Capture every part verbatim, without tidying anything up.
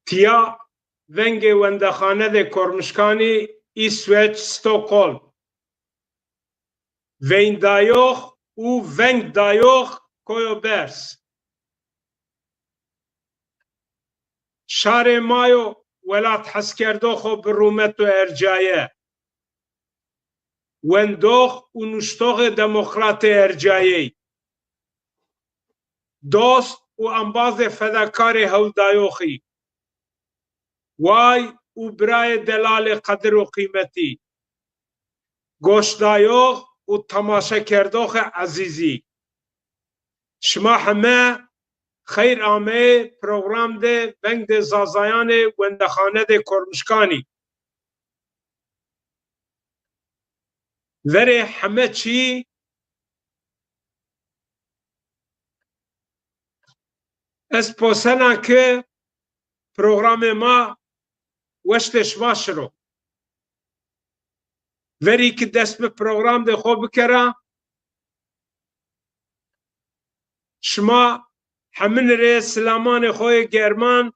Tiya vengê Wendexanedê Kormişkanî, Îsweç, Stockholm. Veyndayox û vengdayox koyo berz. Şarê ma yo welat heskerdoxo bi rûmet û ercaye. Wendox û nuştoxê demokratê ercayey. Dost û embazê fedakarê hewldayoxî. Way û birayê delalê qedir û qîmetî. Goşdayox û temaşekerdoxê ezîzî. Şima heme xeyr ameyê program de vengdê Zazayanê Wendexanedê Kormişkanî. Verê heme çî ez posena ke programê ma weştê şima şiro. Verî ki dest bi programdê xo bikera, şima hemin rê silamanê xo yê german,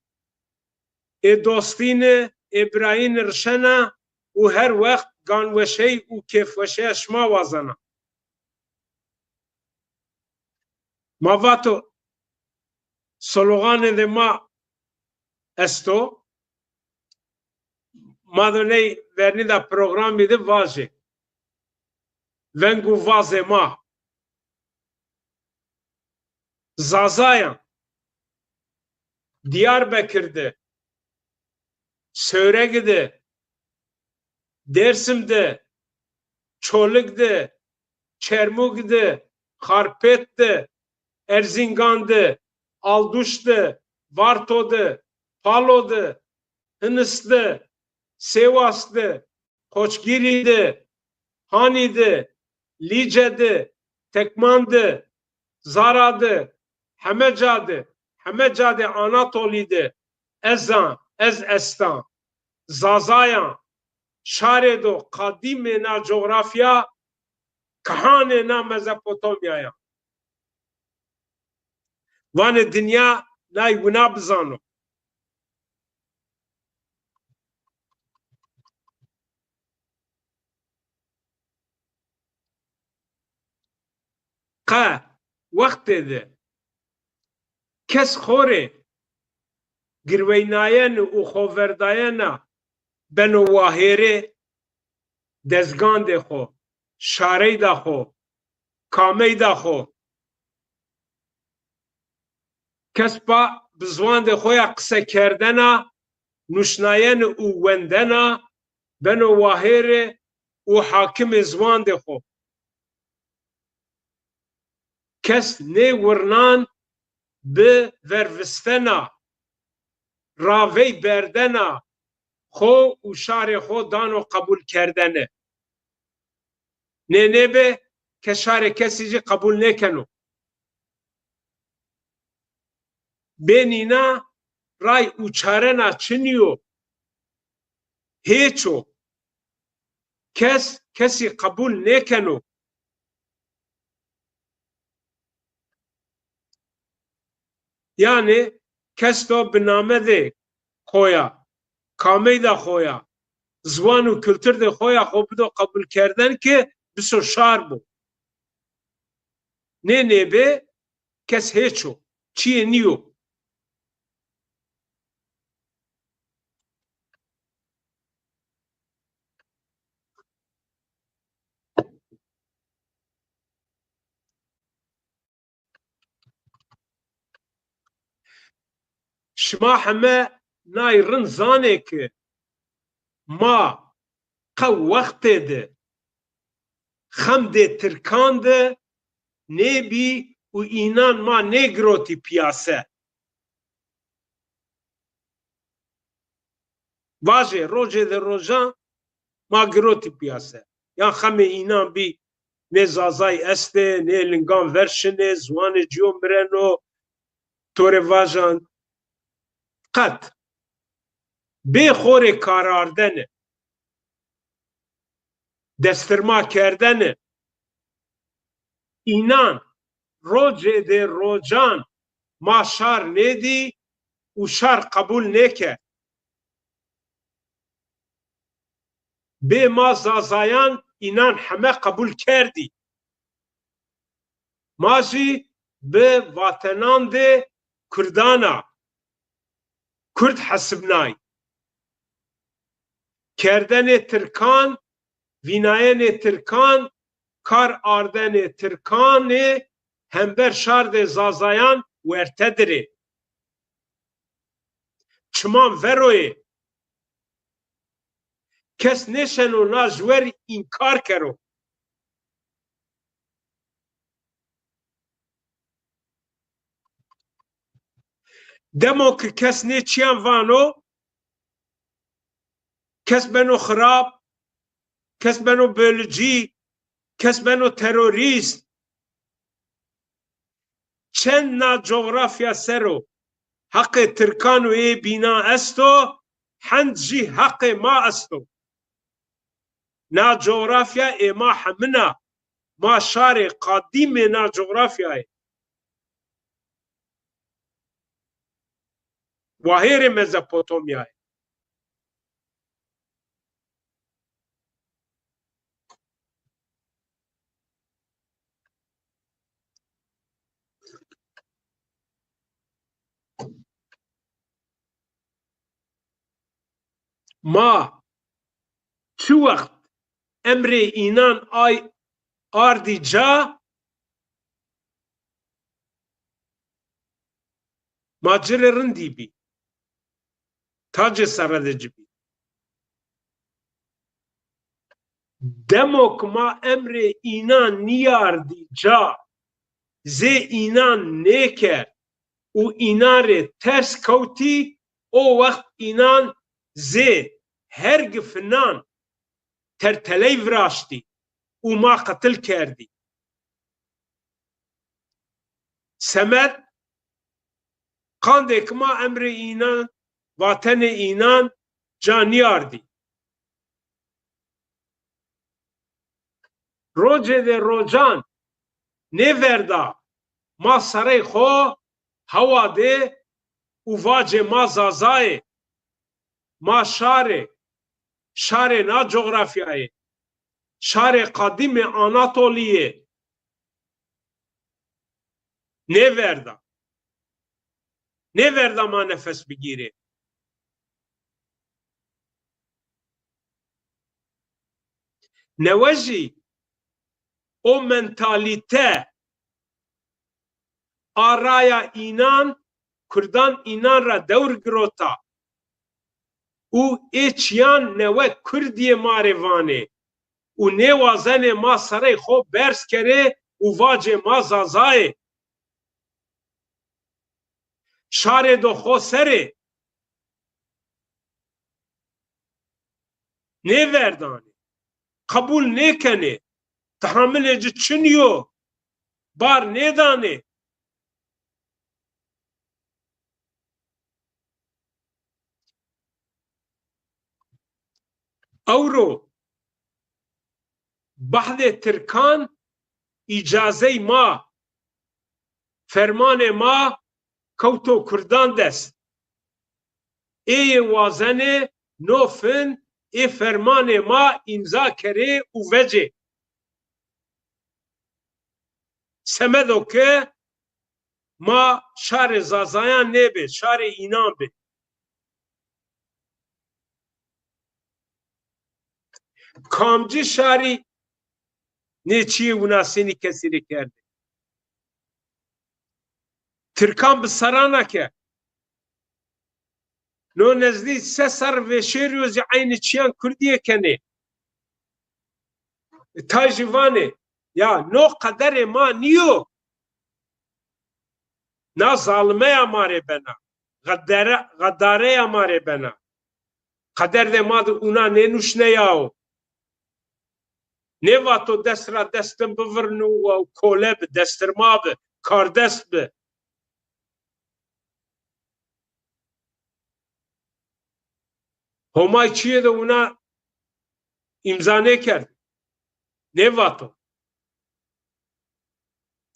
ê dostîni, ê birayîni rişena û her wext ganweşey û kêfweşeya şima wazena. Ma vato, sloganê de ma esto, ma do ney vernî da programî de vajê. Veng û vazê ma. Zazayan, Diyarbekir de, Sêwregi de, Dêrsim de, Çolig de, Çermug de, Xarpêt de, Erzîngan de, Alduş de, Varto de, Palo de, Hinis de, Sêwas de, Qoçgîrî de, Hanî de, Lîce de, Tekman de, Zara de, heme ca de, heme ca de Anatolî de ez a, ez esta. Zazayan, şarê do qadîmê na cografya, kihanê na Mezopotamya ya. Vanê dinya nay wina bizano. Qe wextê de kes xo rê girweynayene û xoverdayena beno wahêrê dezgandê xo, şareyda xo, kameyda xo. Kes pa bi ziwandê xo ya qisekerdena, nuşnayene û wendena beno wahêrê û hakimê ziwandê xo. Kes nê wirnan bi vervistena, ravey berdena xo û şarê xo dano qebulkerdene. Nê nêbe ke şarê kesî zî qebul nêkeno. Bê nîna ray û çarena çinî yo. Hêç o. Kes kesî qebul nêkeno. Yanî kes do bi namedê xo ya, kameyda xo ya, ziwan û kulturdê xo ya xo bido qebulkerden ke biso şar bo. Nê nêbê kes hêç o, çîyê nîyo. Şima heme nay rind zanê ke ma qe wextê de xemdê tirkan de nêbî û înan ma nêgirotî pîyase. Vajê, rocê de rojan ma girotî pîyase. Yan xemê înan bî, nê Zazay estê, nê lingan ver şinê, ziwanê ci yo mireno, to rê vajan. Qet. Bê xo rê karardene, destirma kerdene. Înan rocê de rocan ma şar nêdî û şar qebul nêkerd. Bê ma Zazayan înan heme qebul kerdî. Ma jî bi vatenandê Kurdan a, Kurd hesibnay. Kerdenê Tirkan, vînayenê Tirkan, kar ardenê Tirkanê hember şardê Zazayan werte dir ê. Çiman vero yê. Kes nêşeno na ji wer înkar kero. Demo ki kes nê çîyan vano, kes beno xirab, kes beno bölücî, kes beno terorîst. Çend na cografya ser o heqê Tirkan û ê bînan esto, hend jî heqê ma esto. Na cografya ê ma hemin a. Ma şarê qadîmê na cografyayê. Wahêrê Mezopotamyayê. Ma çi wext emrê înan ay ardî ca, ma ci rê rindî bî. Tacê serre de ci bî. Demo ki ma emrê înan nîyardî ca, zê înan nêkerd û înan rê ters kewtî, o wext înan zê hergifinan terteley viraştî û ma qetil kerdî. Semed, qandê ki ma emrê înan, vatenê înan ca nîyardî. Rocêde rocan nêverda ma serey xo hewa dê û vacê ma Zazayê. Ma şarê, şarê na cografyayê, şarê qadîmê Anatolî yê. Nêverda. Nêverda ma nefes bigîrê. Newe jî o mentalîte a raya înan, kurdan înan ra dewr girota û ê çîyan newe kurdîyê ma rê vanê û nêwazenê ma serey xo berz kerê û vacê ma Zazayê. Şarê do xo serê. Nêverdanê. Qebul nêkenê. Tehamilê ci çinî yo. Bar nêdanê. Ewro bahdê tirkan îcazey ma, fermanê ma kewto kurdan dest. Êyê wazenê no fin ê fermanê ma îmza kerê û vecê. Semedo ke ma şarê Zazayan nêbê, şarê înan bê. Kamcî şarî nê çîyê winasênî kesî rê kerdê? Tirkan bi serran a ke. No nezdî se serr vêşêrî yo zî eynî çîyan kurdîye kenê. Tay jî vanê, ya no qederê ma nîyo. Na zalimeya ma rê bena. Xedere-, xedareya ma rê bena. Qederdê ma de ûna nênuşneya o. Nêvato dest ra destin bivirno û kole bi, destirma bi, kardest bi. Homay çîyê de wina îmza nêkerd. Nêvato.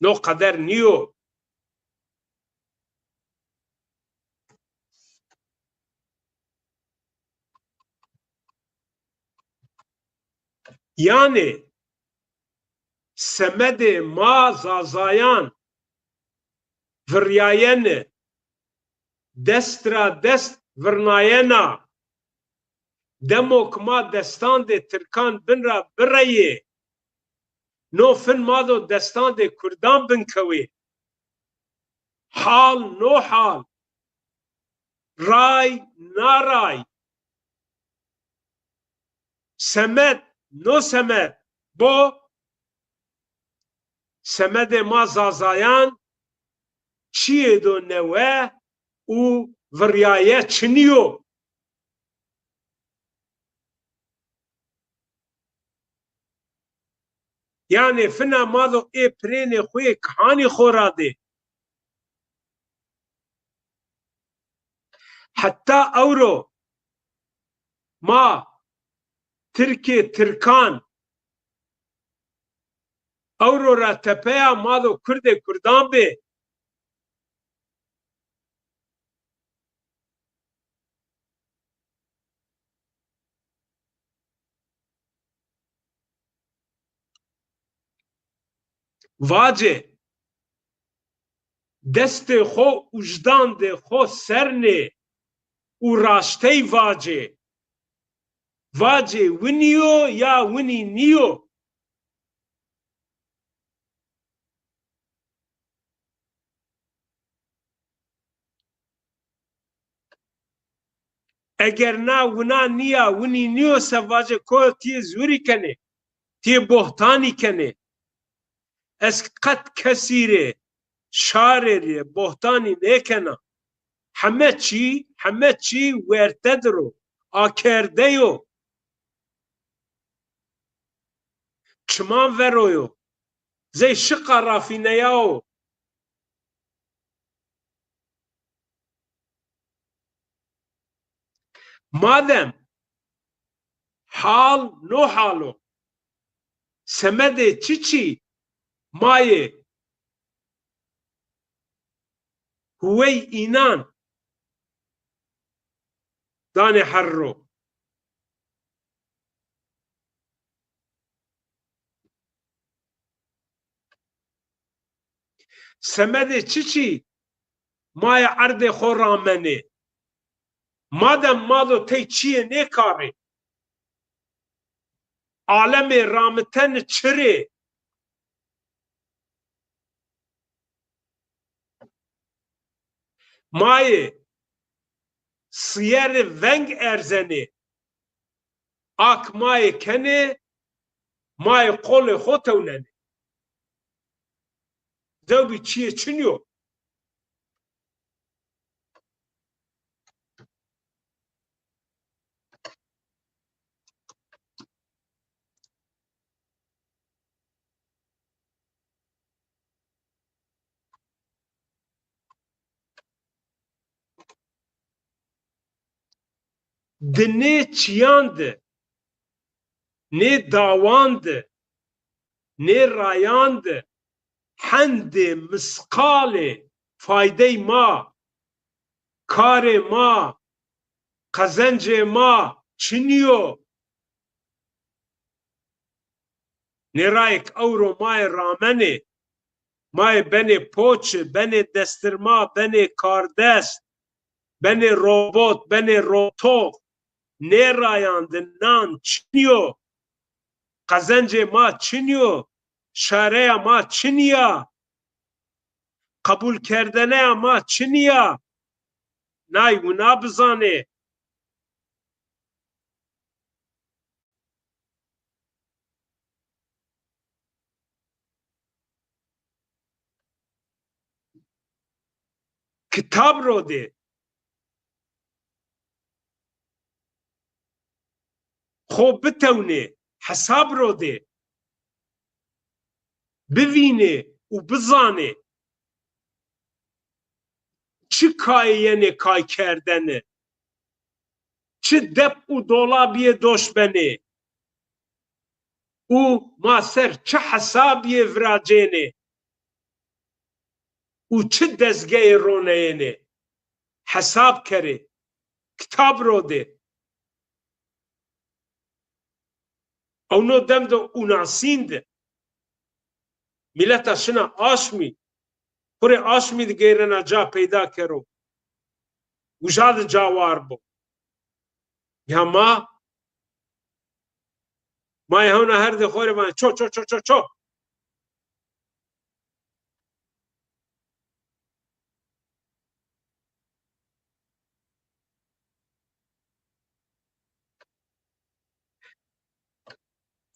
No qeder nîyo. Yanî semedê ma zazayan viryayene, dest ra dest virnayena. Demo ki ma destandê tirkan bin ra bireyê, no fin ma do destandê kurdan bin kewê. Hal no hal, ray na ray, semed no semed bo. Semedê ma zazayan çiyê do newe û viryaye çinî yo. Yanî fina ma do ê pirênê xo yê kihanî xo radê. Heta ewro ma tirkê tirkan, ewro ra tepeya ma do kurdê kurdan bê. Vacê, destê xo ujdandê xo ser nê û raştey vacê. Vacê winî yo ya winî nîyo? Eger na wina nîya, winî nîyo se vacê ko tîyê zûrî kenê, tîyê bohtanî kenê. Ez qet kesî rê, şarê rê bohtanî nêkena. Heme çî, heme çî werte dir o, akerde yo. Çiman ver o yo. Zey şiqa rafîneya o. Madem hal no hal o, semedê çiçî ma yê huwey înan danê herr ro. Semedê çiçî ma yê erdê xo ramenê? Madem ma do tey çiyê nêkarê, alemê ramitene çi rê? Ma yê siyerê veng erzenê, ak ma yê kenê, ma yê qolê xo tewnenê. Zewbî çiyê çinî yo. Di nê çiyan de, nê dawan de, nê rayan de hendê misqalê faydey ma, karê ma, qezencê ma çinî yo. Nê rayêk ewro ma yê ramenê, ma yê benê poçi, benê destirma, benê kardest, benê robot, benê rotox. Nê rayan de nan çinî yo. Qezencê ma çinî yo. Şareya ma çinî ya. Qebûlkerdeneya ma çinî ya. Nay wina bizanê. Kitab ro de xo bitewnê, hesab ro de bivînê û bizanê çi kayê yenê kaykerdene, çi dep û dolabîyê doş benê û ma ser çi hesabîyê viracênê û çi dezgeyê roneyênê. Hesab kerê, kitab ro de. Ewno dem de unasîn de. Mileta şina aşmî. Xwu rê aşmî de geyrena ca peyda kero. Uja de ca war bo. Ya ma, ma yê hewna her de xo rê vanê ço, ço, ço, ço, ço.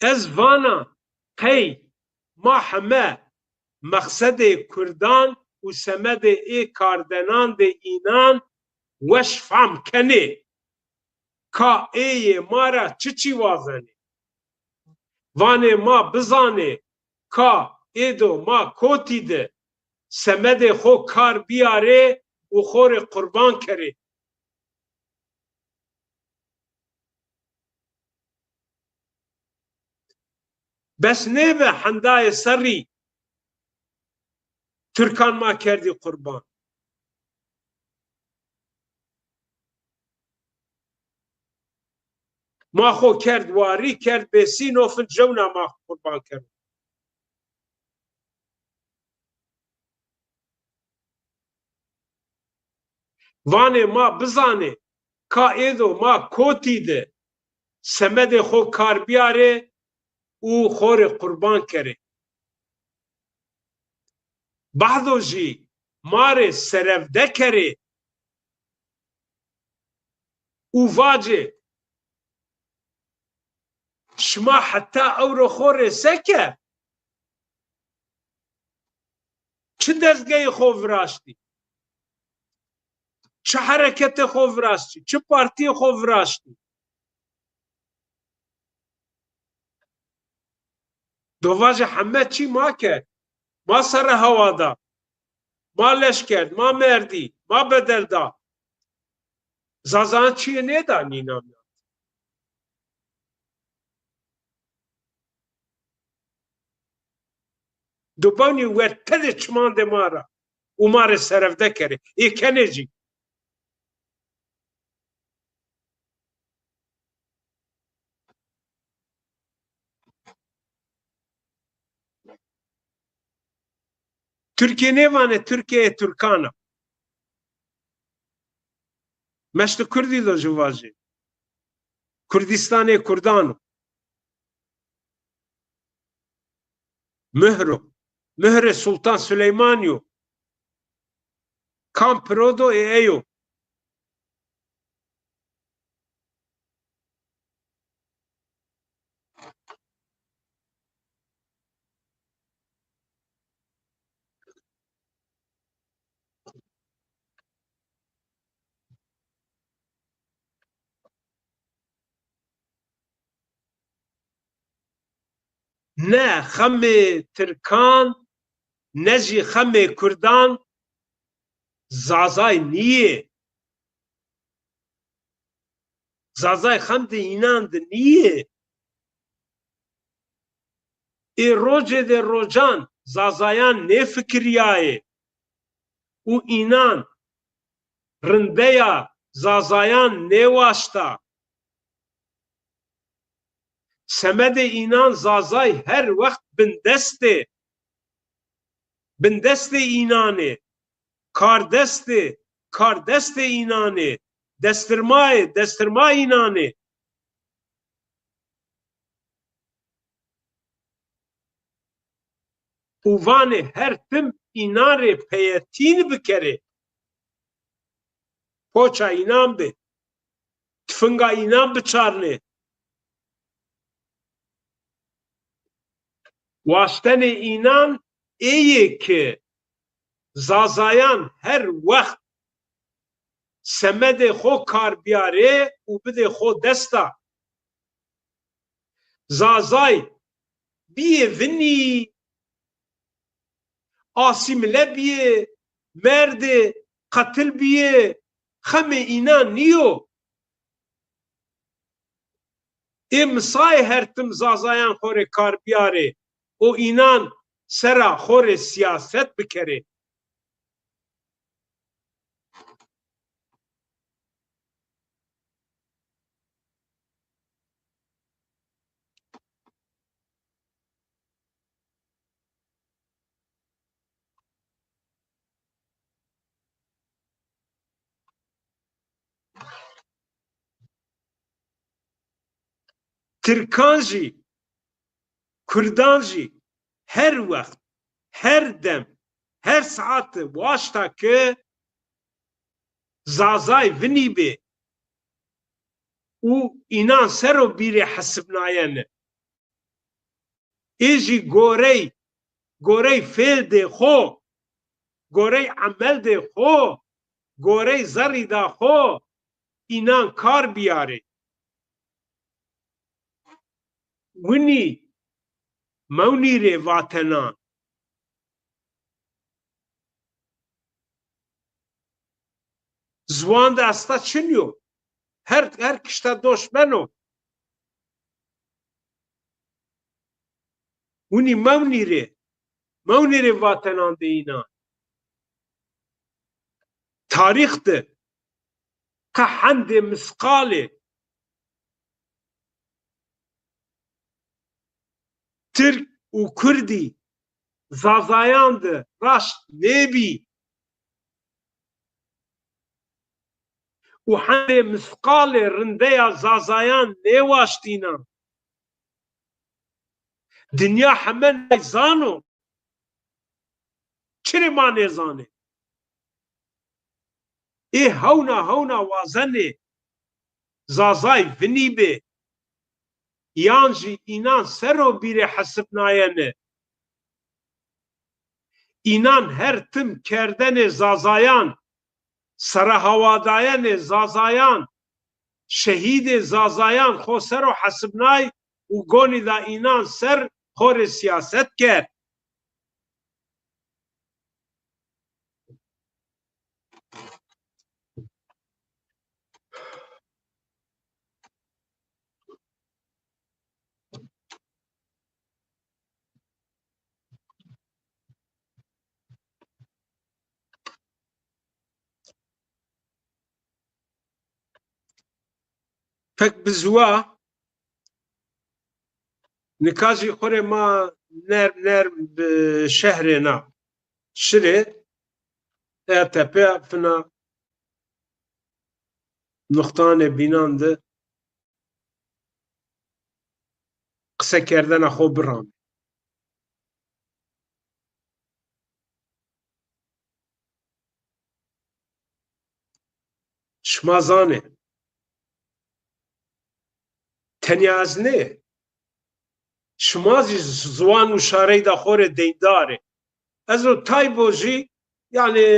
Ez vana qey ma heme mexsedê kurdan û semedê ê kardenandê înan weş fam kenê. Ka ê yê ma ra çiçî wazenê? Vanê ma bizanê ka ê do ma kotî de semedê xo kar bîyarê û xo rê qurban kerê. Bes nêbi hendayê serrî tirkan ma kerdî qurban. Ma xo kerd warî, kerd bêsî, no fin cewna ma qurban kerd. Vanê ma bizanê ka ê do ma kotî de semedê xo kar bîyarê û xo rê qurban kerê. Bahdo jî ma rê serevde kerê û vacê, şima heta ewro xo rê se kerd? Çi dezgeyê xo viraştî? Çi hereketê xo viraştî? Çi partîyê xo viraştî? Do vajê heme çî ma kerd. Ma serre hewa da. Ma leş kerd, ma merdî, ma bedel da. Zazan çîyê nêda nînan. Do bewnî wertedê çimandê ma ra û ma rê serevde kerê. Ê kenê jî. Tirkîye nêvanê Tirkîyeyê Tirkan a. Meştê Kurdî do jî vajê. Kurdîstanê Kurdan o. Muhr o. Muhrê Sultan Suleymanî yo. Kam piro do ê ey o. Ne xemê tirkan, ne jî xemê kurdan Zazay nîyê. Zazay xem de înan de nîyê. Ê rocêde rocan Zazayan nêfikirîyayê û înan rindeya Zazayan nêwaşta. Semedê înan Zazay her wext bindest ê. Bindestê înan ê, kardest ê, kardestê înan ê, destirma yê, destirma înan ê. Û vanê her tim înan rê peyetîn bikerê. Poça înan bê. Tifinga înan biçarnê. Waştenê înan ê yê ke Zazayan her wext semedê xo kar bîyarê û bidê xo desta. Zazay bîyê vinî, asîmîle bîyê, merdê, qetil bîyê, xemê înan nîyo. Ê misayê her tim Zazayan xo rê kar bîyarê û înan sera xo rê sîyaset bikerê. Tirkan jî, Kurdan jî her wext, her dem, her saet de waşta ke Zazay vinî bê û înan ser o bîrê hesibnayene. Ê jî gorey, gorey fêldê xo, gorey emeldê xo, gorey zerrîda xo înan kar bîyarê. Winî mewnî rê vatenan. Ziwan de esta çin yo. Her, her kişta doş beno. Winî mewnî rê, mewnî rê vatenan de înan. Tarîx de qe hendê misqalê Tirk û Kurdî Zazayan de raşt nêbî û hendê misqalê rindeya Zazayan nêwaştîna. Dinya heme nay zano. Çirê ma nêzanê? Ê hewna hewna wazenê Zazay vinî bê, yan jî înan ser o bîrê hesibnayene. Înan her tim kerdenê Zazayan, serehawadayenê Zazayan, şehîdê Zazayan xo ser o hesibnay û gonî da înan ser xo rê sîyaset kerd. Pek bi ziwa, nika jî xo rê ma nerm nerm bi şehrêna şirê, e tepe fina nuqtanê bînan de qisekerdena xo biramê. Şima zanê. Tenya ez nê. Şima zî ziwan û şareyda xo rê deyndar ê. Ez o tay bo jî, yanî,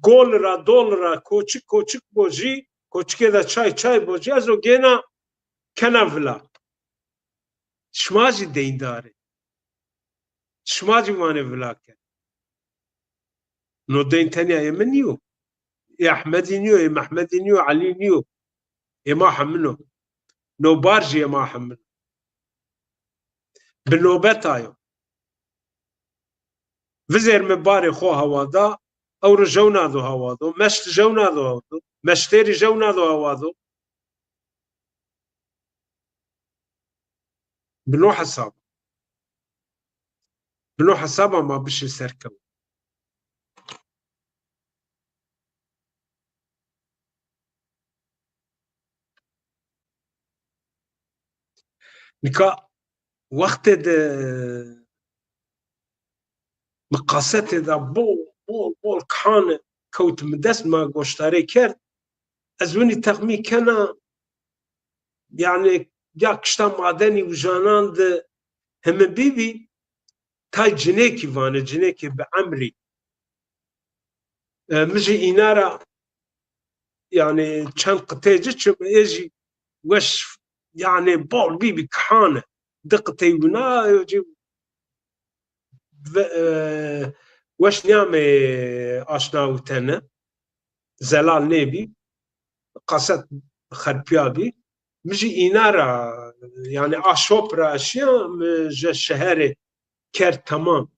gol ra, dol ra, koçik koçik bo jî, koçikê de çay çay bo jî, ez o gêna kena vila. Şima jî deyndar ê. Şima jî vanê vila ke. No deyn tenya ê mi nîyo. Ê Ehmedî nîyo, ê Mehmedî nîyo, Elî nîyo. Ê ma hemin o. No bar jî ê ma hemin o. Bi nobet ayo. Vizêr mi barê xo hewa da, ewro jewna do hewa do, meşt jewna do hewa do, meştêrî jewna do hewa do. Bi no hesab. Bi no hesaba ma bişê ser kew. Nika wextê de mi kasetê de bol, bol, bol kihane kewt mi dest, ma goşdarê kerd. Ez winî texmîn kena, yanî ya kişta madenî ujanan de heme bîbî, tay cinêkî vanê, cinêkê bi emrî. E, mi jî îna ra, yanî çend qitê ci çim, ê jî weş, yanî bol bîbî kihane. Di qitey wina, yo ci ve-, e, weş nîyamê aşnawitene. Zelal nêbî, kaset xerpîyabî. Mi jî îna ra, yanî a şop ra şîya, mi je şeherê kerd temam.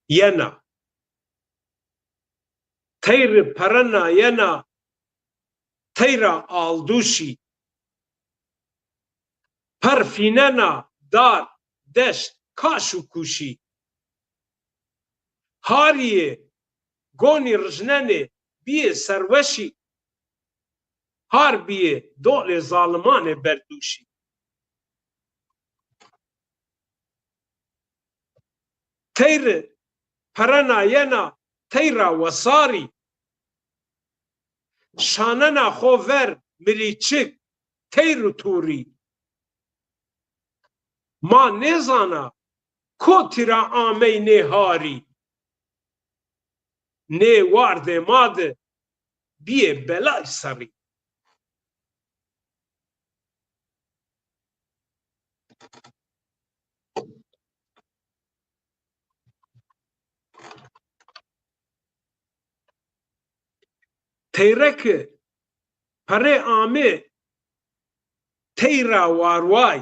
Yena. Teyri perena yena teyra aldûşî. Per fînena dar, deşt, kaş û kûşî. Harîyê gonî rijnenê bîyê serweşî. Harbîyê dolê zalimanê berdûşî. Teyri perena yena teyra wesarî. Şanena xo ver mirîçik teyr û tûrî. Ma nêzana kotî ra amey nê harî. Nê wardê ma de bîyê belay serrî. Teyre ke perê amê teyra warway.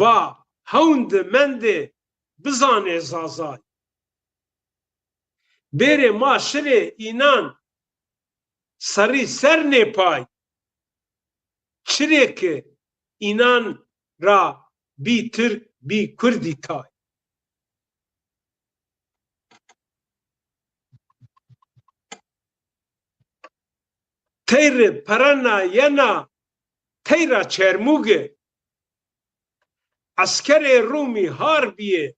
Va hewn de mendê bizanê Zazay. Bêrê ma şirê înan serrî ser nê pay. Çirê ke înan ra bî tirk, bî kurdî tay. Teyri perena yena teyra Çermûge. Eskerê Rûmî har bîyê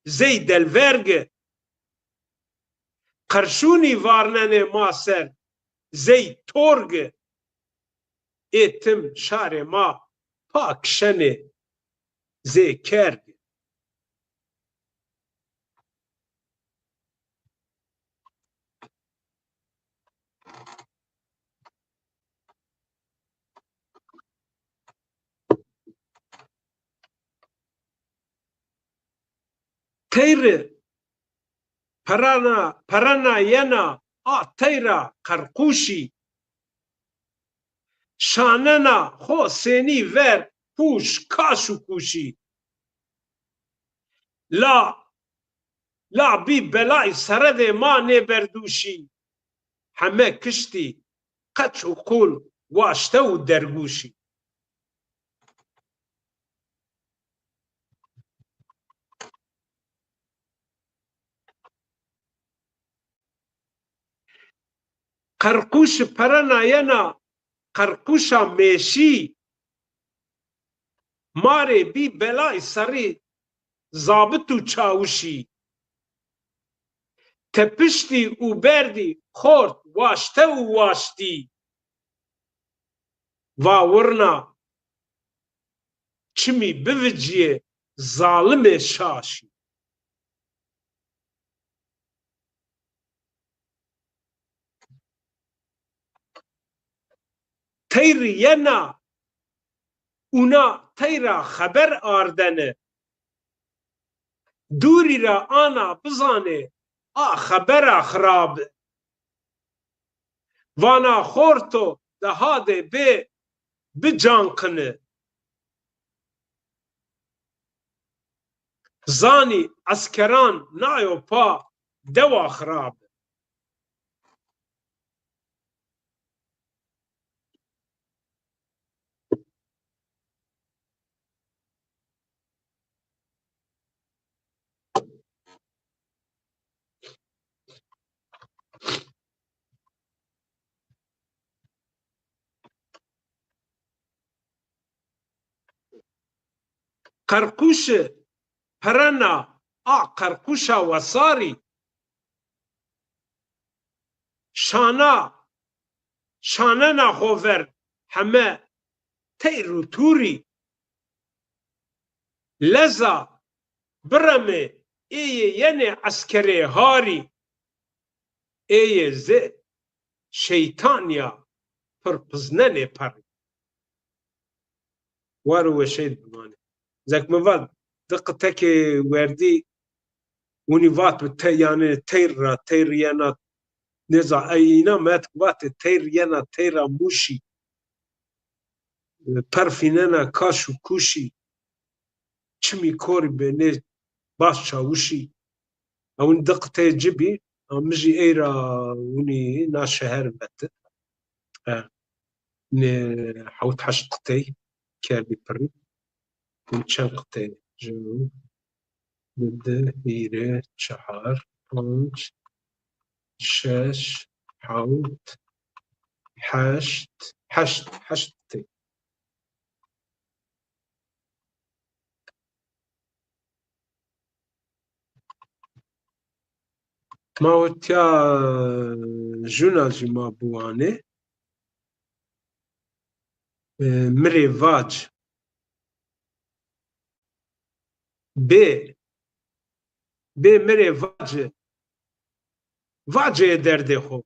zey delverge. Qerşûnî varnenê ma ser zey torge. Ê tim şarê ma pa kişenê zê kerge. Teyri perana, perana yena a teyra qerqûşî. Şanena xo senî ver pûş kaş û kûşî. La, la bî belay seredê ma nêberdûşî. Heme kiştî qeç û qûl waşte û dergûşî. Qerqûşi perena yena qerqûşa mêşî. Ma rê bî belay serrî zabit û çawişî. Tepiştî û berdî xort waşte û waştî. Va wirna çimî bivicîyê zalimê şaşî. Teyr yena, ûna teyra xeber ardene. Dûrî ra ana bizanê, a xebera xirab. Vana xorto deha de bê bicanqini. Zanî eskeran nayo pa dewa xirab. Qerqûşi perena a qerqûşa wesarî. Şana, şanena xo ver heme teyr û tûrî. Leza biremê êyê yenê eskerê harî. Êyê zê şeytan ya pirpiznenê perrî. War û weşey bimanê. Zek mi vat, di qitekê werdî winî vat bi te, yanî teyr ra, teyr yena, nêza, ey îna met vatê teyr yena teyra Mûşî. Perfînena kaş û kûşî. Çimî korî benê bas çawişî. Ewin di qiteyê ci bî, a mi jî ey ra winî na şeher veti. E, nê hewt heşt qitey kerdî pirî. Win çend qitey ji di, hîrê, çehar, panc, şeş, hewt, Heşt, heşt, heşt tê. Ma witya juna jî ma biwanê. E, mi rê vac. Bê, bê mi rê vace. Vaceyê derdê xo.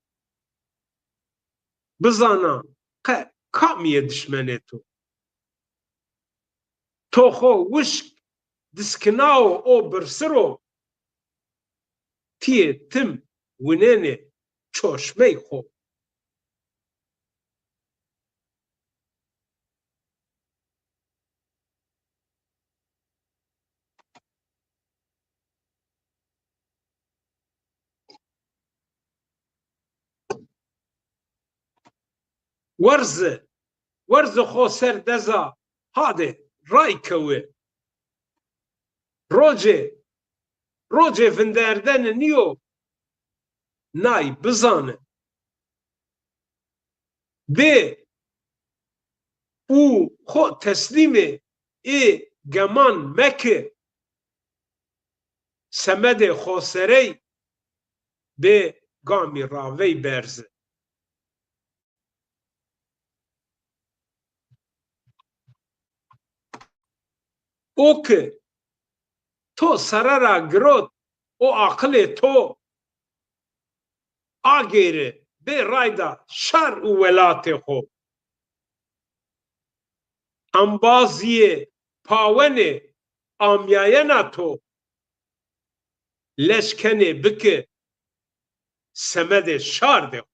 Bizana qe kamî yê dişmenê to. To xo wişk diskinao o birsi ro. Tîyê tim winenê çoşmey xo. Werzi, werzi xo ser deza hadê ray kewi. Rocê, rocê vinderdene nîyo, nay bizane. Bê û xo teslîmê ê geman meke. Semedê xoserey bê gamî ravey berze. O ki to sere ra girot o aqilê to, agêri bê rayda şar û welatê xo. Embazîyê pawenê amyayena to, lej kenê biki semedê şardê xo.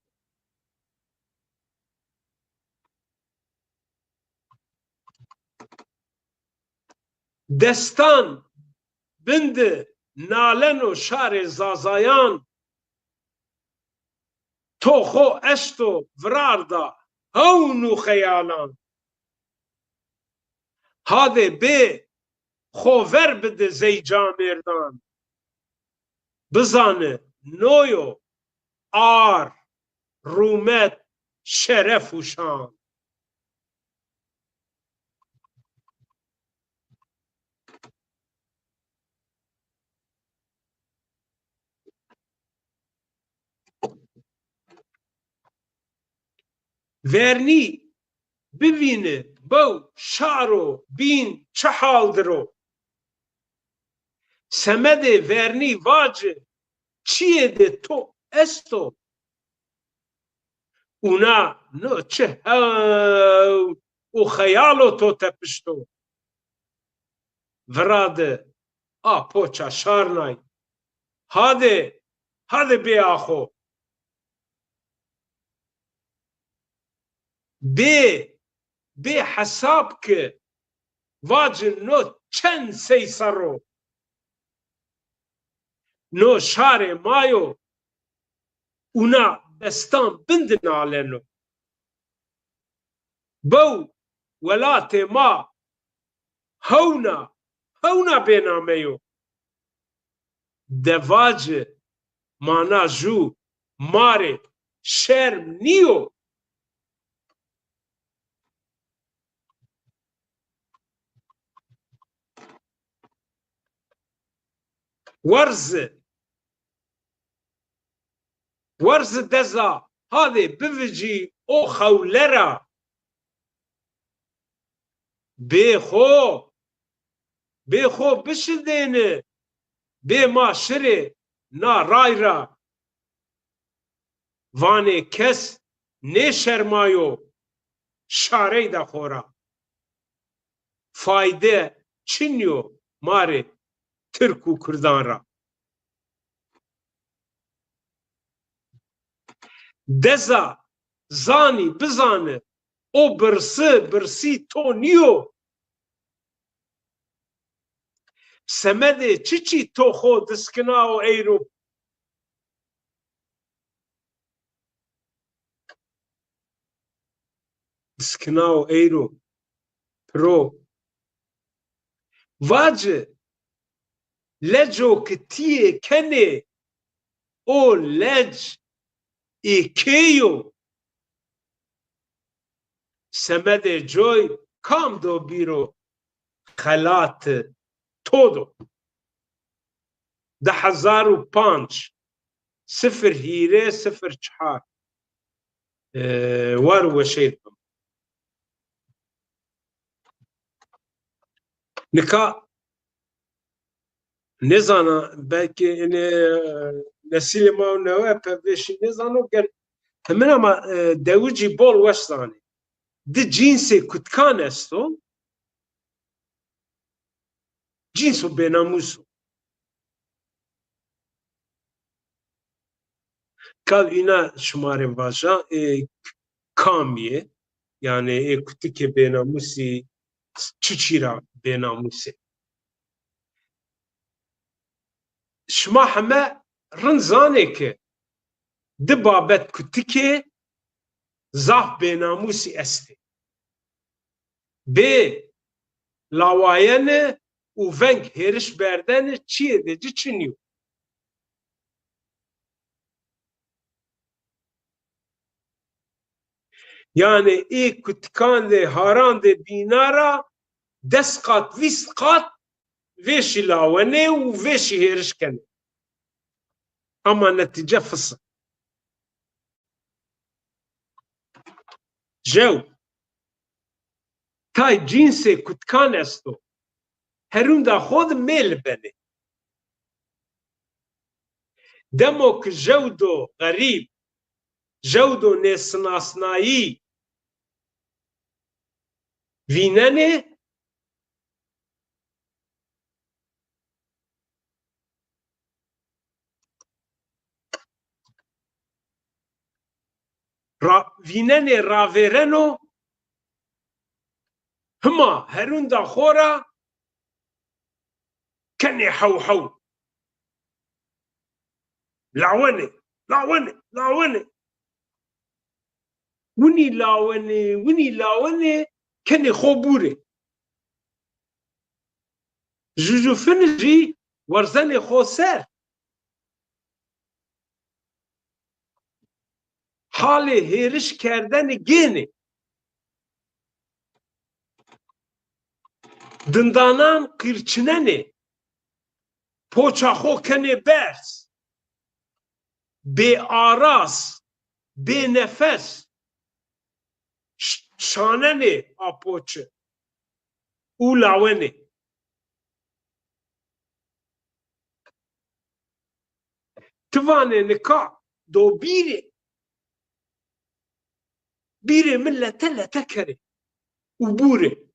Destan bin di naleno şarê Zazayan, to xo esto virarda hewn û xeyalan. Hadê bê xo ver bidi zey camêrdan. Bizani no yo ar, rûmet, şeref û şan. Vernî bivîni bew şaro bîn çi hal dir o. Semedê vernî vaci çiyê de to esto. Una no çi hewn û xeyalo to tepişto. Vira de a poça şarnay. Hade, hade bê axo. Bê, bê hesab ki vacin no çend sey serr o. No şarê ma yo, una destan bin di naleno. Bew welatê ma hewna, hewna bêname yo. De vaci mana jû ma rê şerm nîyo. Werzi, werzi deza hadê bivicî o xewle ra. Bê xo, bê xo bişidêni, bê ma şirê na ray ra. Vanê kes nêşermayo şareyda xo ra. Fayde çin yo ma rê tirk û kurdan ra. Deza zanî bizani o birsi birsî to nîyo. Semedê çiçî to xo diskinao eyro. Diskinao eyro piro. Vaci, leco ki tîyê kenê, o lec ê kê yo? semedê coy kam do bîro xelati to do. Di hezar û panc, sifir hîrê, sifir çar. E, war û weşey bim. Nika nêzana, belkî ene, e, nesilê ma û newe pe vêşî nêzano, ger hemin ama, e, dewicî bol weş zanê. Di cînsê kutikan esto, cînso bênamûs o. Ka îna şima rê vaja, ê kam yê? Yanî ê kutikê bênamûsî çiçî ra bênamûs ê? Şima heme rind zanê ke di babet kutikê zaf bênamûsî estê. Bê lawayene û veng hêriş berdene çiyê de ci çinî yo. Yanî ê kutikan de, haran de bîna ra des qat, vîst qat vêşî lawenê û vêşî hêriş kenê. Ama netîce fis i. Jew, tay cînsê kutikan esto, herunda xo de mêli benê. Demo ki jewdo xerîb, jewdo nêsinasnayî vînenê, ra-, vînenê ravêreno, hima herunda xo ra kenê hew hew. Lawenê, lawenê, lawenê. Winî lawenê, winî lawenê, kenê xo bûrê. Jujufini jî werzenê xo ser. Halê hêriş kerdene gênê. Dindanan qîrçinenê. Poça xo kenê berz. Bêaras, bênefes ş-, şanenê a poçi û lawenê. Ti vanê nika do bîrê, bîrê mi lete lete kerê û bûrê.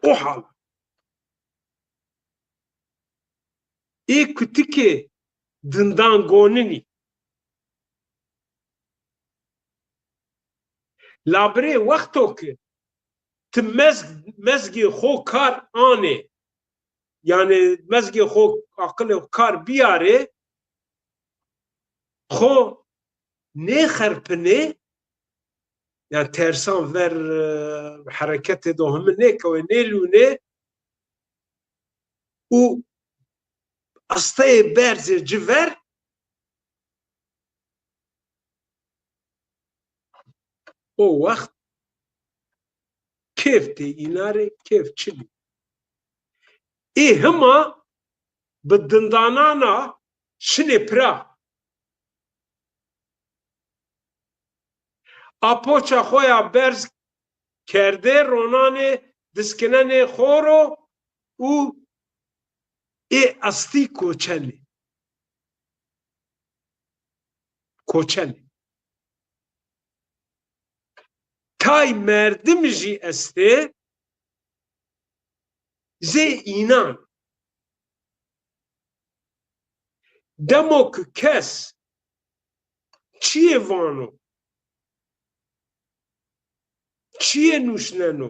O hal. Ê kutikê dindan goninî. Labirê wexto ki ti mezg-, mezgê xo kar anê, yanî mezgê xo aqilê xo kar biyarê, xo nêxerpinê, yanî tersan ver, e, hereketê do himi nêkewê, nêlûnê û asteyê berzê ci ver, o wext kêf tê îna rê, kêf çinî. Ê hima bi dindanana şinê pira. A poça xo ya berz kerdê, ronanê, diskinenê xo ro û ê astî koçenê. Koçenê. Tay merdim jî estê, zê înan. Demo ki kes çiyê vano, çiyê nuşneno,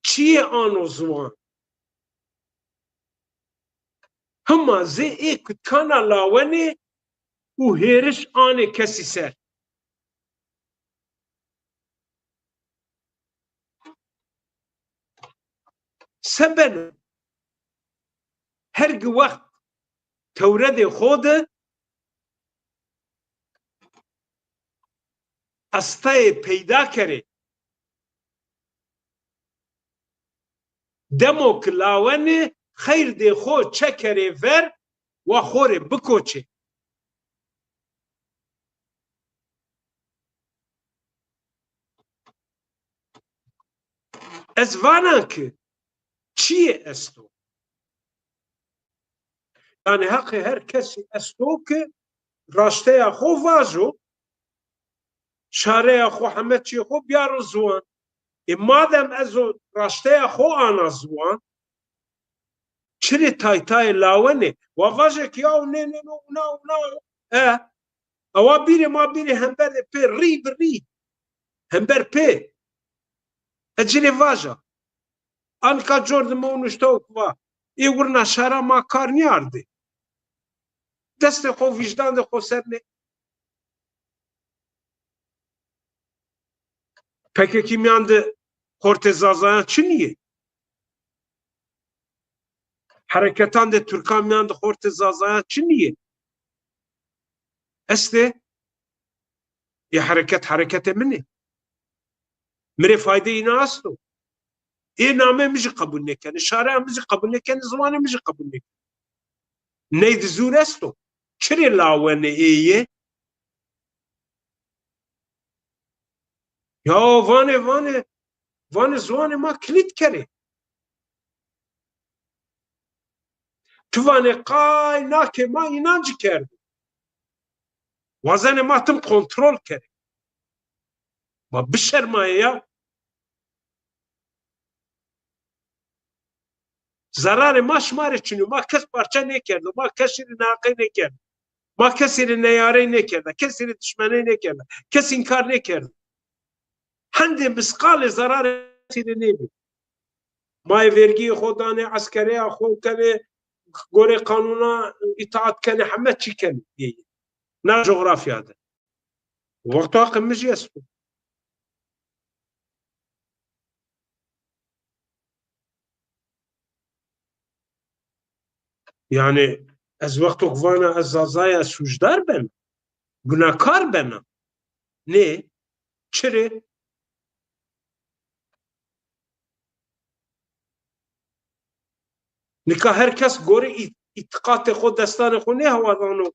çiyê ano ziwan, hima zê ê kutikana lawenê û hêriş anê kesî ser. Se beno? Her gi wext tewredê xo de estayê peyda kerê. Demo ki lawenê xeyrdê xo çekerê ver, wa xo rê bikoçê. Ez vana ki çiyê esto. Yanî heqê her kesî esto ki raşteya xo vajo, çareya xo, heme çiyê xo biyaro ziwan. Ê madem ez o raşteya xo ana ziwan, çirê taytayê lawenê? Wa vaje ki yaw nê nê no wina wina o. E, ewa bîrê ma bîrê hember de pê rî bi rî. Hember pê. Ez ci rê vaja. Anika cor de mi û nuştewk va, ê wirna şara ma kar nîyardê. Destê xo vîjdandê xo ser nê. P K K mîyan de xortê Zazayan çinî yê? Hereketandê Tirkan mîyan de xortê Zazayan çinî yê? Estê. Ê hereket hereketê min ê. Mi rê faydeyê înan esto? Ê nameyê mi jî qebul nêkenê, şareya mi jî qebul nêkenê, ziwanê mi jî qebul nêkenê. Ney di zûr esto. Çirê lawenê ê yê? Ya vanê, vanê, vanê ziwanê ma kilît kerê. Tu vanê qay nakê ma înan ci kerdo. Wazenê ma tim kontrol kerê. Ma bişermayê ya. Zerarê ma şima rê çin o. Ma kes parçe nêkerdo. Ma kesî rê neheqey nêkerdo. Ma kesî rê neyarey nêkerda. Kesî rê dişmeney nêkerda. Kes înkar nêkerdo. Hendê misqalê zerarê kesî rê nêbî. Ma yê vergîyê xo danê, eskereya xo kenê, gorê qanûna îtaat kenê, heme çî kenê. Na cografya de. Wexto heqê mi jî esto. Yanî ez wexto ki vana ez Zaza ya, ez sûcdar bena, gunakar bena. Nê. Çirê? Nika her kes gorê î-, îtiqatê xo, destanê xo nêhewa dano.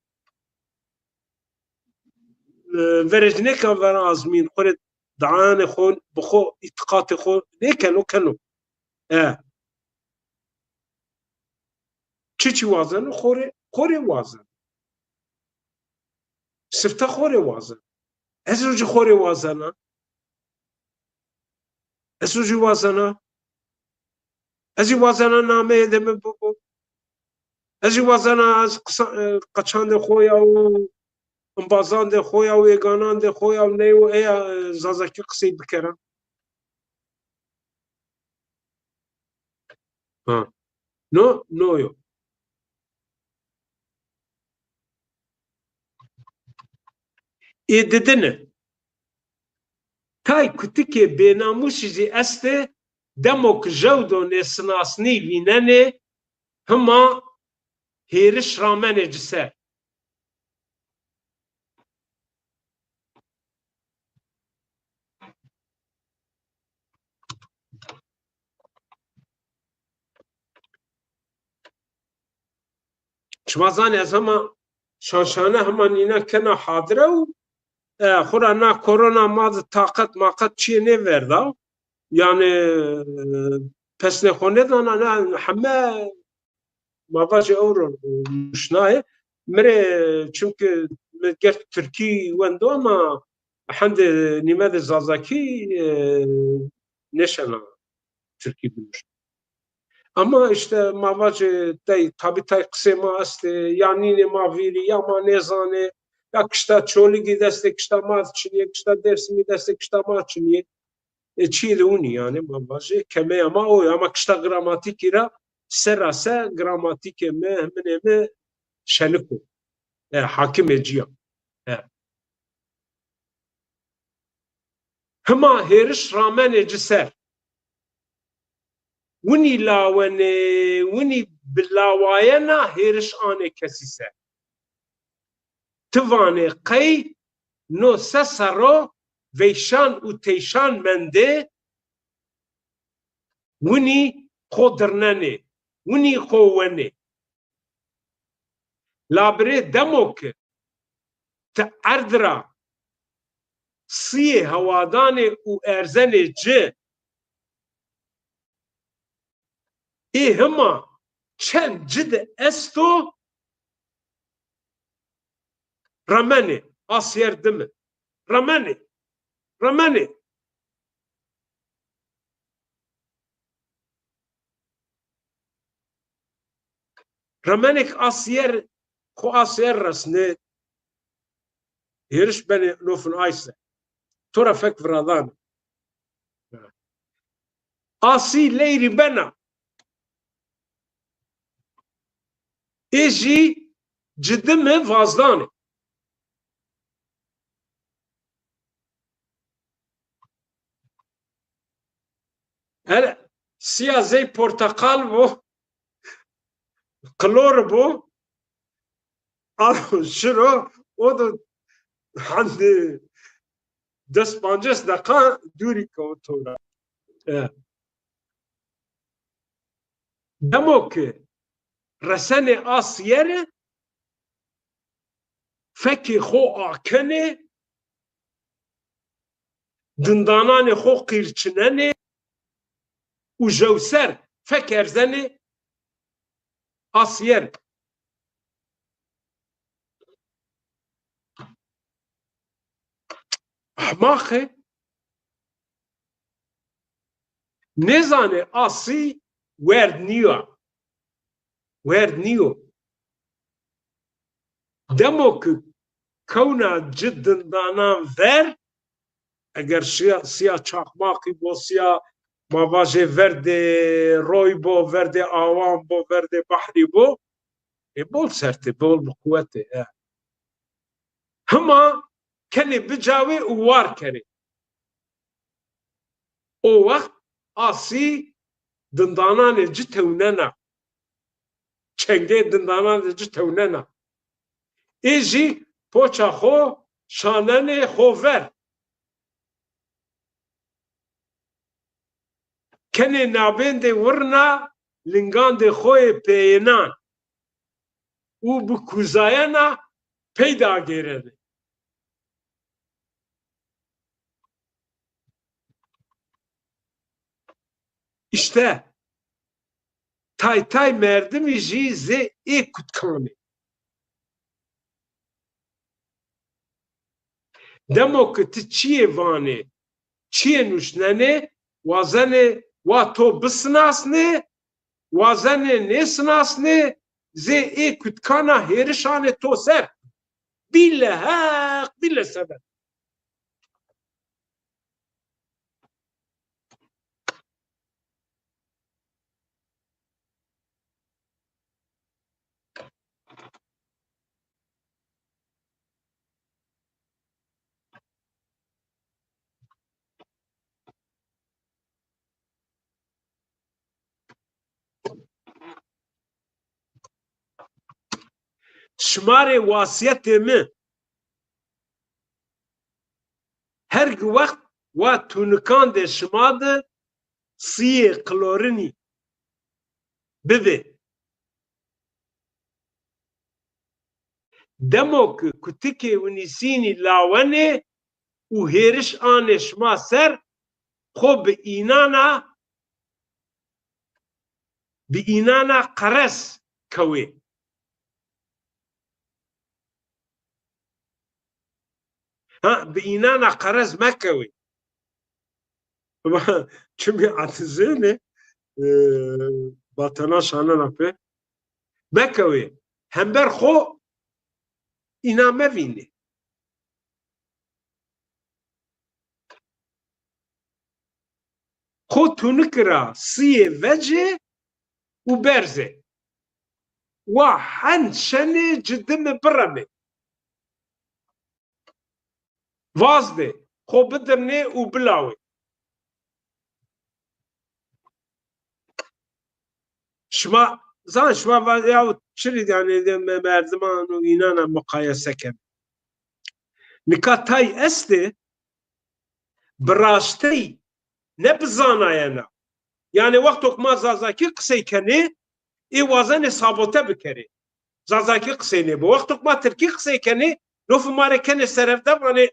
E, verê ci nêkeno vera azmîn, xo rê dayanê xo, bi xo îtiqatê xo nêkeno, keno. E. Çiçî wazeno? Xo rê, xo rê wazeno. Sifte xo rê wazeno. Ez o jî xo rê wazena. Ez o jî wazena. Ez jî wazena nameyê de mi bibo. Ez jî wazena ez qisa, e, qeçandê xo ya û embazandê xo ya û êganandê xo ya û ney û eya, e, zazakî qisey bikera. Ha. No, no yo. Ê didine. Tay kutikê bênamûsî zî estê, demo ki jew do nêsinasnî vînenê, hima hêriş ramenê ci ser. Şima zanê ez hema şanşane hema nîna kena hadire û, e, xura na korona ma di taqet maqet çiyê nêverda. Yanî, e, pesnê xo nêdana, na heme ma vajê ewro nuşnayê. Mi rê, çimkî mi ger tirkî wendo ama hendê nîmedê zazakî, e, nêşena tirkî binuşna. Ama îşte ma vajê tey, tabî tay qisê ma estê, ya nînê ma vîrî, ya ma nêzanê, ya kişta Çolîgî destê kişta ma çinî yê, kişta Dêrsimî destê kişta ma çinî yê. E, çîyê de winî yanî, ma vajê, kemeya ma o yo, ama kişta gramatîkî ra serase gramatîkê mi, himinê mi şenik o. E, hakimê ci ya. E. Hima hêriş ramenê ci ser. Winî lawenê, winî bi lawayena hêriş anê kesî ser. Ti vanê qey no se serr o veyşan û teyşan mendê, winî xo dirnenê, winî xo wenê. Labirê demo ki ti erd ra sîyê hewadanê û erzenê ci, ê hima çend ci de esto, remenê, asyer dimi. Remenê, remenê. Remenêk asyer, xo asyer resnê, hêriş benê lofin ay ser. To ra fek viradanê. Asî leyrî bena. Ê jî cidime vazdanê. Hele sîya zey porteqal bo, qilor bo, alo şiro, o da hende des pancês deqa dûrî kewto ra. E. Demo ki resenê asyer, fekê xo akenê, dindananê xo qîrçinenê û jewser fek erzenê asyer. Ehmaqê nêzanê asî werd nîya. Werd nîyo. Demo ki kewna ci dindanan ver, eger şiya, sîya çaqmaqî bo, sîya ma vajê verdê roy bo, verdê awan bo, verdê behrî bo, ê bol sert ê, bol bi quwet ê, e. Hima kenê bicawê û war kerê. O wext asî dindananê ci tewnena. Çengê dindananê ci tewnena. Ê jî poça xo şanenê xo ver. Kenê nabêndê wirna lingandê xo yê peyênan û bi kuzayena pey de agêrenê. Îşte, tay tay merdimî jî zê ê kutkan ê. Demo ki ti çiyê vanê, çiyê nuşnenê, wazenê wa to bisinasnê, wazenê nêsinasnê, zê ê kutkana hêriş anê to ser. Bîle heq, bîle sebeb. Şima rê wasîyetê mi, her gi wext wa tunikandê şima de sîyê klorinî bibê. Demo ki kutikê winîsînî lawenê û hêriş anê şima ser, xo bi înana, bi înana qerez kewê. Ha, bi înana qerez mekewê. Çimî atizênê, e, batena şanena pê. Mekewê. Hember xo înan mevînê. Xo tuniki ra sîyê vecê û berzê. Wa hend şenê ci dimi biremê. Vazdê, xo bidirnê û bilawê. Şima zan, şima va-, ya çirî, yanî, de me-, merdiman û înana muqayese ken. Nika tay estê, bi raştey, ne bi zanayena. Yanî wexto ke ma zazakî qisey kenê, ê wazenê sabote bikerê. Zazakî qisey nêbo. Wexto ke ma tirkî qisey kenê, lofê ma rê kenê serevde, vanê,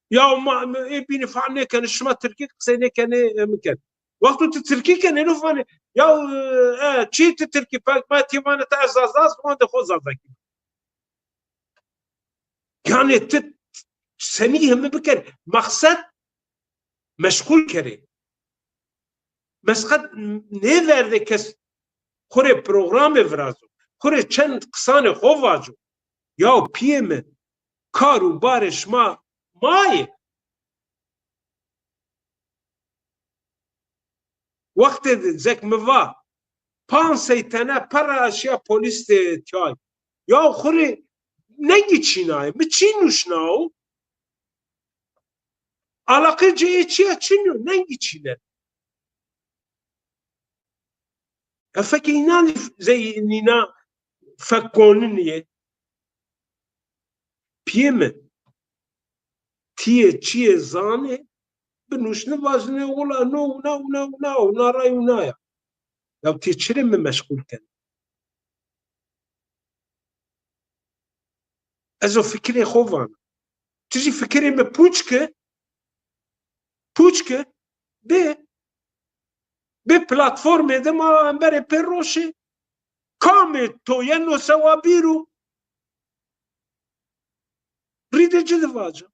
ya ma, ê bînî fehm nêkenê, şima tirkî qisey nêkenê, e, mi ken. Wexto ti tirkî kenê, lof vanê, ya, e, e, çi ti tirkî, pek ma ti vanê ti ez zaza, ez wandê xo zazakî. Yanî ti senî himi biker, meqsed meşxul kerê. Meqsed nêverdê kes xo rê programê virazo, xo rê çend qisanê xo vaco. Yaw pîyê mi, kar û barê şima ma yê. Wextê de zek mi va, panc sey tene perra şîya polîs de tîyay. Ya xo rê nengî çînayê, mi çî nuşnawo? Alaqê ci ê çîya çin yo, nengî çînen. E fekê înan zey nîna fek gonin yê. Pîyê mi, tîyê çîyê zanê, binuşne vajine, wila no wina, wina, wina, wina ray wina ya. Ya ti çirê mi meşxul kenê? Ez o fikirê xo vana. Ti jî fikirê mi pûç ke, pûç ke, bê, bê platformê de ma emberê pê roşê. Kamê to yeno sewa bîro? Rîdê ci de vaca.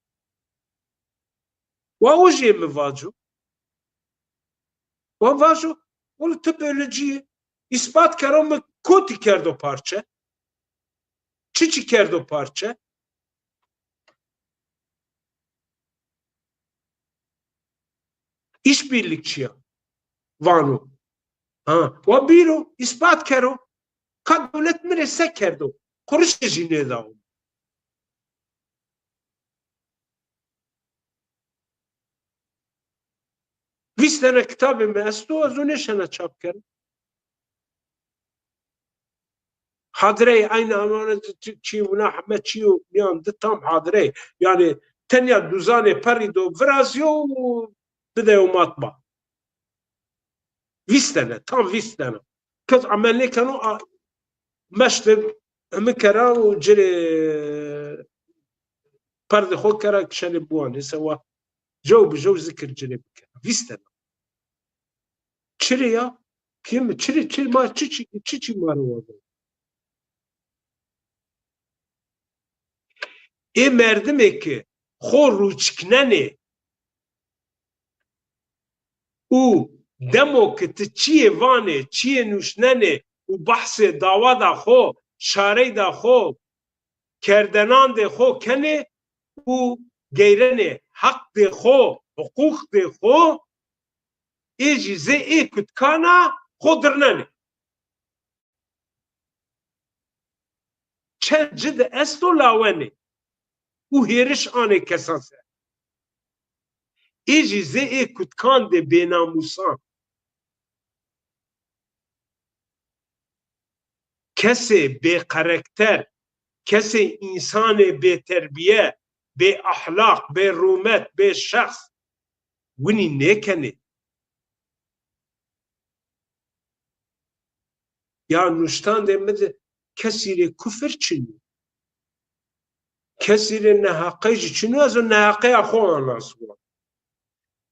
Wa o jê mi vaco. Wa vaco, wele ti bölücü yê. Îspat kero mi kotî kerdo parçe? Çiçî kerdo parçe? İşbirlikçi ya. Vano. Ha, wa bîro, îspat kero. Ka dewlet mi rê se kerdo? Qurişê jî nêdawo. Vîst tene kitabê mi esto, ez o nêşena çap kero. Hadirey, aynı emanet çi, çi wina heme çi yo, yan di tam hadirey. Yanî tenya duzanê perrî do virazîyo û bideyo matba. Vîst tene, tam vîst tene. Kes emel nêkeno, a, meşte himi kera û ci rê perdê xo kera, kişenê biwanê sewa. Jew bi jew zikir ci rê bikera. Vîst tene. Çirê ya? Pîyê mi, çirê, çirê ma çiçî, çiçî ma rê wazeno? Ê merdimê ke xo rûçiknenê û demo ke ti çîyê vanê, çîyê nuşnenê û behsê dawada xo, şareyda xo, kerdenandê xo kenê û geyrenê heqdê xo, huqûqdê xo, ê jî zê ê kutkana xo dirnenê. Çend ci de esto lawenê û hêriş anê kesan ser. Ê jî zê ê kutkandê bênamûsan. Kesê bêqerekter, kesê însanê bêterbîye, bêahlaq, bêrûmet, bêşexs winî nêkenê. Ya nuştandê mi de kesî rê kufir çin o. Kesî rê neheqey jî çin o, ez o neheqeya xo ana ziwan.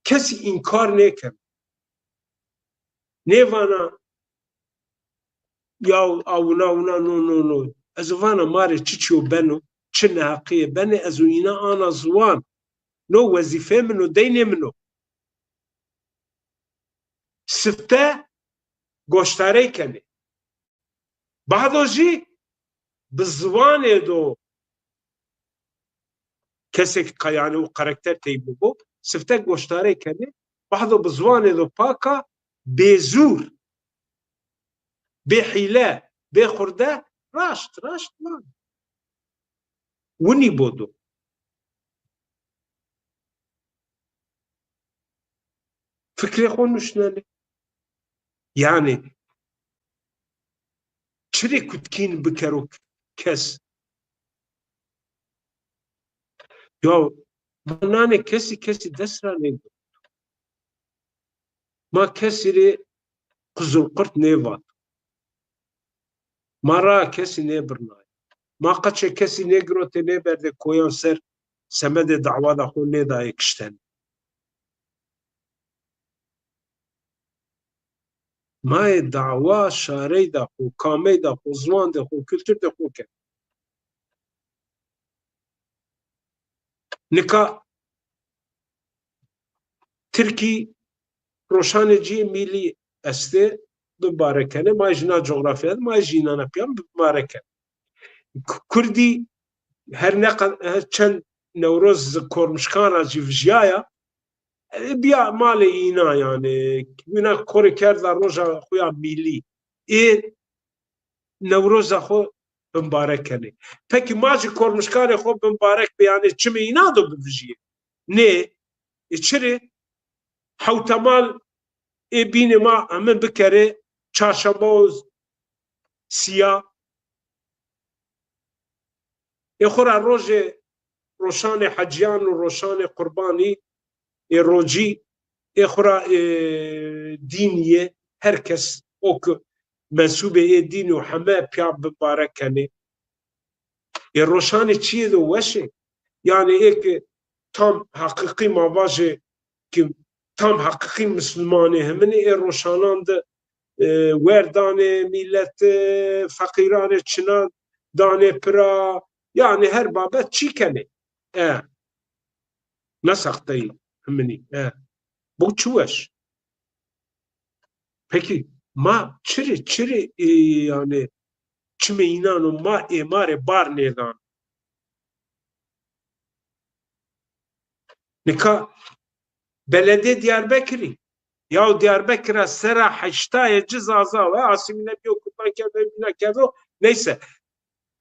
Kesî înkar nêkeno. Nêvana ya a wina wina no, no, no. Ez vana ma rê çi çîyo beno, çi neheqîye benê, ez o îna ana ziwan. No wezîfê min o, deynê min o. Sifte goştarey kenê. Bahdo jî bi ziwanê do kesêk qe-, yanî o karakter tey bibo, sifte goştarey kenê, bahdo bi ziwanê do paka, bêzûr, bêhîle, bêxurde, raşt, raşt van. Winî bo do. Fikrê xo nuşnenê. Yanî çi rê kutkîn bikero kes? Ya Va nanê kesî kesî dest ra nêgirto. Ma kesî rê qizulqurt nêvato. Ma raa kesî nêbirnayê. Ma qeçê kesî nêgirotê nêberdê koyan ser, semedê dawada xo nêdayê kiştene. Ma ê dawa şareyda xo, kameyda xo, ziwandê xo, kulturdê xo kerd. Nika Tirkî roşanê cî yê mîlî estê, bimbarek kenê. Ma jî na cografya de, ma jî înan a pîyan bimbarek kenê. K-, Kurdî her ne qe-, her çend Newroz kormişkan ra jî vijîyaya, e, bîya malê înan yanî. Wina xo rê kerda roja xo ya mîlî. Ê Newroza xo bimbarek kenê. Pekî ma jî kormişkanê xo bimbarek bê, yanî çimê înan do bivijîyê? Nê. Ê çi rê? Hewtemal ê bînê ma hemin bikerê çarşemba û sîya. Ê xo ra rojê roşanê hecîyan û roşanê qurbanî, ê rocî, ê xo ra, ê, dînî yê, her kes o ki mensûbê ê dînî yo heme pîya bimbarek kenê. Ê roşanê çîyê do weş ê. Yanî ê ki tam heqîqî ma vajê ki tam heqîqî mislimanê heminî ê roşanan de, e, wer danê mîlete, feqîranê çina danê pira, yanî her babet çî kenê. E, ne sexteyî heminî. E, bu çi weş. Pekî ma çi rê, çi rê, e, yanî çimê înan o ma ê ma rê bar nêdan? Nika beledê Diyarbekirî, yaw Diyarbekir ra sera heştayê ci Zaza we, asîmîle bîyo, kurdan kerdo, bîna kerdo, neyse.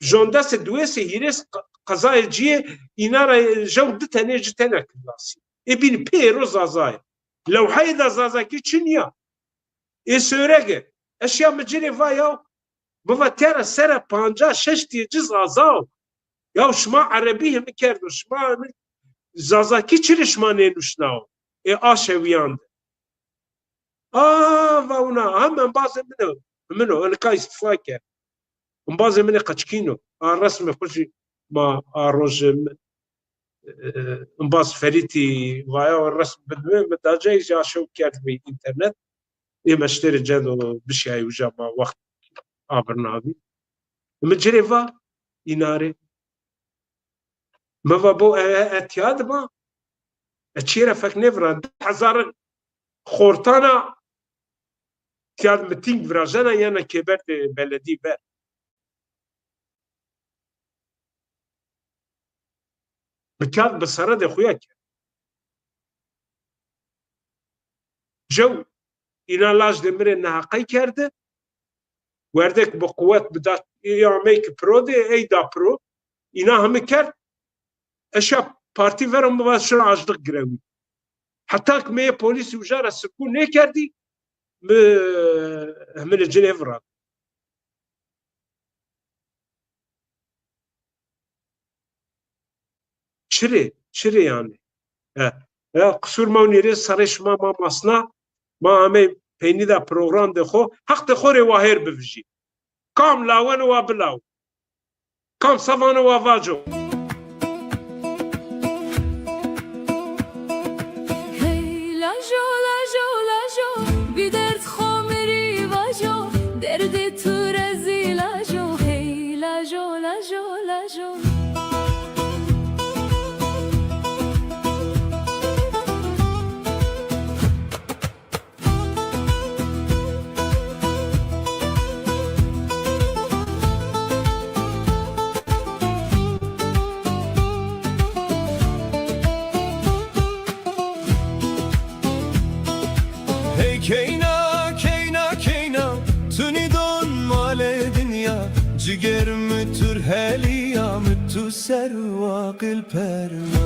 Jondesê, diwêsê, hîrês q-, qezayê cîyê înan ra jew di tenê ci tena kird asî. Ê bînî pê êro Zaza yê. Lewheyê de Zazakî çin ya. Ê Sêwrege. Ez şiya mi ci rê va yaw, mi va tera sera pancas şeştî yê ci Zaza o. Yaw şima Erebî himi kerdo, şima himi Zazakî çi rê şima nênuşnawo? Ê a şewîyan de. A, va wina, ha, embazê min o. Min o, nika îstîfa kerd. Embazê min ê qeçkîn o. A resmê xo jî ma a rojê mi, e, embaz Ferîtî vaya o resm bidime, mi da cayî jî a şew kerd vî înternet. Ê meşterê cendo bişiyayî uca ma wext abirnavî. Mi ci rê va, îna rê. Mi va bo e, e, e, tîya de ma. E, çiyê ra fek nêviran. Di hezar xortana tîya de mitîng virajena yena kêberdê beledî ver. Mi tîya de bi seredê xo ya kerd. Jew îna lajdê mi rê neheqey kerde. Werdek bi quwet bi da, ê amey ki piro de, ey da piro. Îna hemi kerd. Eşa partî vero mi va şira aclix girewî. Heta ki mi yê polîsî uca ra sirkû nêkerdî, mi hemine ci nêvirad. Çi rê, çi rê yanî? E, e, qisûr mewnî rê, serê şima ma masna, ma amey peynî de programdê xo, heqdê xo rê wa hêr bivijî. Kam laweno wa bilaw. Kam se vano wa vaco. Hey lajo, lajo, lajo, bi derd xo mi rî vajo, derdê tu rezî lajo, hey lajo, lajo, lajo. Hey keyna, keyna, keyna, tu nîdon malê dinya, ciger mi tu rî helîya, mi tu ser wa qil perwa.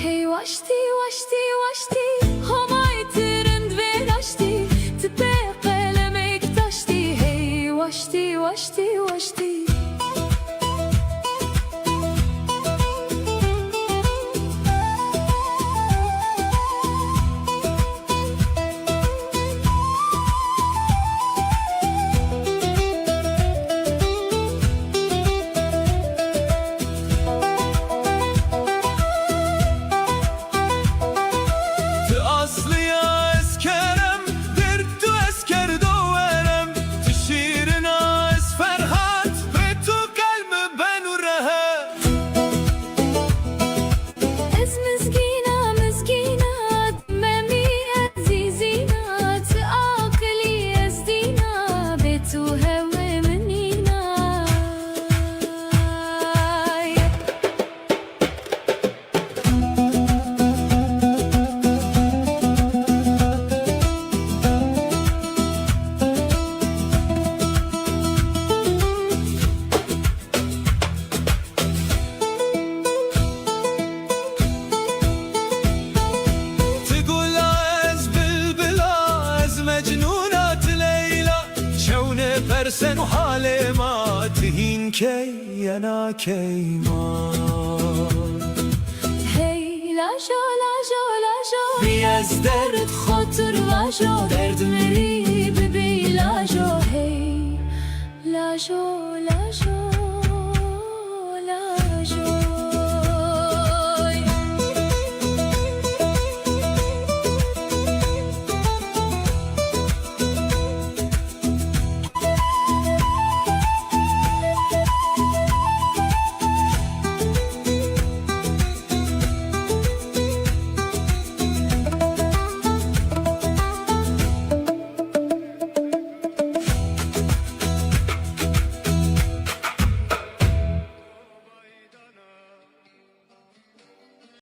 Hey waştî, waştî, waştî, Homay ti rind vêraştî, ti pê qelemek taştî. Hey waştî, waştî, waştî. Zeno halê ma ti hîn key yena key ma. Hey lajo, lajo, lajo. Bî ez derd xotir vajo, derd mi rî bibî lajo. Hey lajo, lajo.